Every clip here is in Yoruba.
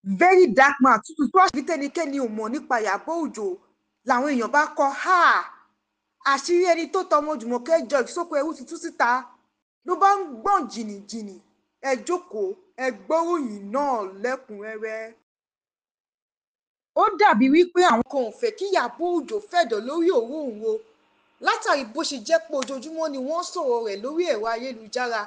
Very Dark Man tuntun tó àṣírí tẹ́nikẹ́ni ò mọ̀ nípa Ìyábọ̀ Òjó làwọn èèyàn bá kọ́ ha, àṣírí ẹni tó tọmọ Jùmọ̀kẹ́ George sóko ẹrú ti tú síta ló bá ń gbọ̀n jìnnìjìnnì. Ẹ jókòó, ẹ gbọ́ròyìn náà lẹ́kùn-ún-rẹ́rẹ́. Ó dàbíi wípé àwọn kan ò fẹ́ kí Ìyábọ̀ Òjó fẹ̀dọ̀ lórí òróǹro látàrí bó ṣe jẹ́ pé ojoojúmọ́ ni wọ́n ń sọ̀rọ̀ rẹ̀ lórí ẹ̀rọ ayélujára.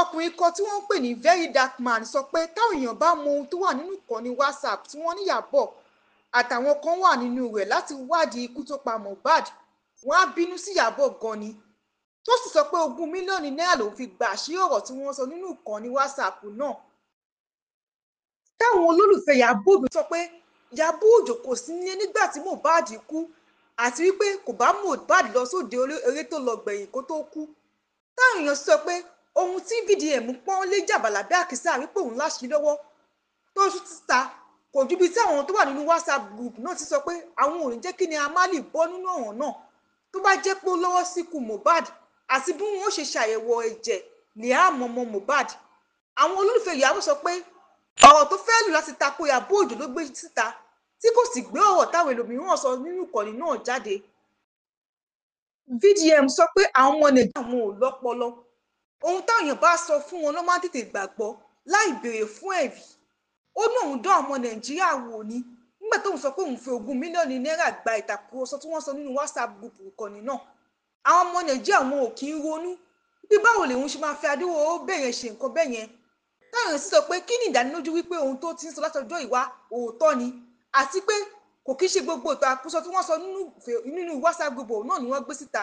Ọkùnrin kan tí wọ́n ń pè ní Very Dark Man sọ pé táwọn èèyàn bá mọ ohun tó wà nínú ìkànnì WhatsApp tí wọ́n ní Ìyábọ̀ àtàwọn kan wà nínú rẹ̀ láti wádìí ikú tó pa Mohbad, wọ́n á bínú sí Ìyábọ̀ gan ni, tó sì sọ pé 20 mílíọ̀nù náírà lòún fi gba àṣírí ọ̀rọ̀ tí wọ́n sọ nínú ìkànnì WhatsApp náà. Táwọn olólùfẹ́ Ìyábọ̀ Òjó sọ pé Ìyábọ̀ Òjó kò sí nílé nígbà tí Mohbad kú àti wípé kò bá Mohbad lọ sóde eré tó lọ gbẹ̀yìn kó tó kú. Táwọn èèyàn sọ pé ohun tí VDM pọ́n lé jàbàlà bí àkísà wípé òun láṣìírí lọ́wọ́ tó tú síta kò ju ibi tí àwọn tó wà nínú WhatsApp group náà ti sọ pé àwọn ò ní jẹ́ kí Naira Marley bọ́ nínú ọ̀ràn náà tó bá jẹ́ pé ó lọ́wọ́ síkú Mohbad àti bí wọn ó ṣe ṣàyẹ̀wò ẹ̀jẹ̀ Liam ọmọ Mohbad. Àwọn olólùfẹ́ Ìyábọ̀ sọ pé ọ̀rọ̀ tó fẹ́ lò láti tako Ìyábọ̀ Òjó ló gbé síta tí kò sì gbé ọ̀rọ̀ táwọn ẹlòmíràn sọ nínú ìkànnì náà jáde. VDM sọ pé àwọn ọmọ Nàìjíríà wọn ò lọ́pọlọ, ohun táwọn èèyàn bá sọ fún wọn ló máa ń tètè gbàgbọ́ láì béèrè fún ẹ̀rí. Ó ní òun dán ọmọ Nàìjíríà wò ni nígbà tóun sọ pé òun fi 20 mílíọ̀nù náírà gba ìtàkùrọ̀sọ tí wọ́n sọ nínú WhatsApp group ìkànnì náà. Àwọn ọmọ Nàìjíríà wọn ò kì í ronú bí báwo lòun ṣe máa fi adúrò owó bẹ̀rẹ̀ ṣe nǹkan bẹ́ẹ̀ yẹn. Táwọn èèyàn sì sọ pé kí ni ìdánilójú wípé ohun tó ti ń sọ látọjọ́ ìwá òótọ́ ni, àti pé kò kí ṣe gbogbo ìtàkùrọ̀sọ tí wọ́n sọ nínú WhatsApp group náà ni wọ́n gbé síta.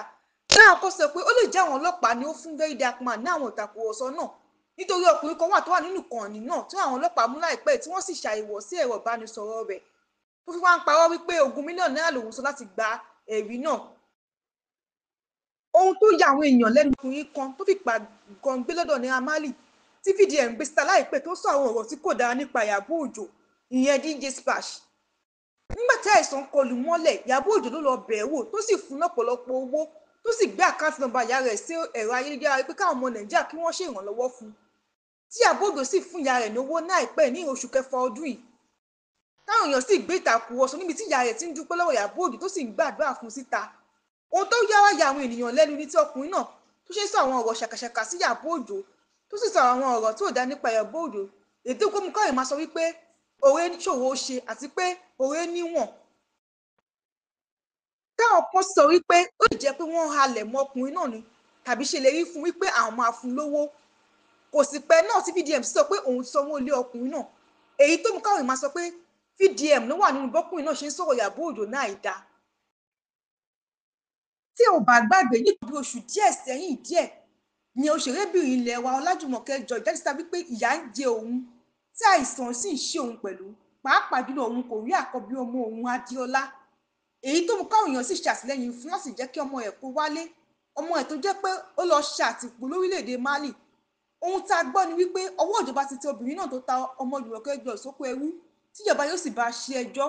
Táwọn kan sọ pé ó lè jẹ́ àwọn ọlọ́pàá ni ó fún Very Dark Man ní àwọn ìtàkùrọ̀sọ náà nítorí ọkùnrin kan wà tó wà nínú ìkànnì náà tí àwọn ọlọ́pàá mú láìpẹ́ tí wọ́n sì ṣàyẹ̀wò sí ẹ̀rọ ìbánisọ̀rọ̀ rẹ̀ tó fi wá ń parọ́ wípé 20 mílíọ̀nù náírà lòun sọ láti gba ẹ̀rí náà. Ohun tó ya àwọn èèyàn lẹ́nu ọkùnrin kan tó fipá gan gbé lọ́dọ̀ Naira Marley tí VDM gbé síta láìpẹ́ tó sọ àwọn ọ̀rọ̀ tí kò dára nípa Ìyábọ̀ Òjó, ìyẹn DJ Splash. Nígbà tí àìsàn kọlù mọ́lẹ̀, Ìyábọ̀ Òjó ló lọ bẹ̀ẹ́ wò tó sì fún lọ́pọ̀lọpọ̀ owó tó sì gbé àkáǹtì nọ́mbà ìyá rẹ̀ sí ẹ̀rọ ayélujára pé káwọn ọmọ Nàìjíríà kí wọ́n ṣèrànlọ́wọ́ fún un. Tí Ìyábọ̀ Òjó sì fún ìyá rẹ̀ lówó náà àìpẹ́ ní oṣù kẹfà ọdún yìí. Táwọn èèyàn sì gbé ìtàkùrọ̀sọ níbi tí ìyá rẹ̀ ti ń dúpẹ́ lọ́wọ́ Ìyábọ̀ Òjó tó sì ń gbàdúrà fún síta. Ohun tó yára ya àwọn ènìyàn lẹ́nu ní tí ọkùnrin náà tó ṣe ń sọ àwọn ọ̀rọ̀ ṣàkàṣàkà sí Ìyábọ̀ Òjó tó sì sọ àwọn ọ̀rọ̀ tí ò dá nípa Ìyábọ̀ Òjó, èyí tó mú káwọn máa sọ wípé òre ṣòro ṣe àti pé òre níwọ̀n. Táwọn kan sọ wípé ó lè jẹ́ pé wọ́n halẹ̀ mọ́ ọkùnrin náà ni tàbí ṣèlérí fún wípé àwọn máa fún lówó. Kò sì pẹ́ náà tí VDM sọ pé òun sanwó ilé ọkùnrin náà, èyí tó mú káwọn máa sọ pé VDM ló wà nínú bọ́kùnrin náà ṣe ń sọ̀rọ̀ Ìyábọ̀ Òjó náà ìdá. Tí ò bá gbàgbé, nípa bí oṣù díẹ̀ sẹ́yìn díẹ̀ ni òṣèrébìnrin ilẹ̀ wa Ọlájùmọ̀kẹ́ George jáde síta wípé ìyà ń jẹ òun tí àìsàn sì ń ṣe òun pẹ̀lú, pàápàá jùlọ òun kò rí àkọ́bí ọmọ òun Adéọlá, èyí tó mú káwọn èèyàn sì ṣàtìlẹ́yìn fún láti jẹ́ kí ọmọ ẹ̀ kó wálé, ọmọ ẹ̀ tó jẹ́ pé ó lọ ṣàtìpó lórílẹ̀‐èdè Mali. Ohun tá a gbọ́ ni wípé ọwọ́ ìjọba ti tẹ obìnrin náà tó ta ọmọ Jùmọ̀kẹ́ George sóko ẹrú tíjọba yóò sì bá a ṣe ẹjọ́.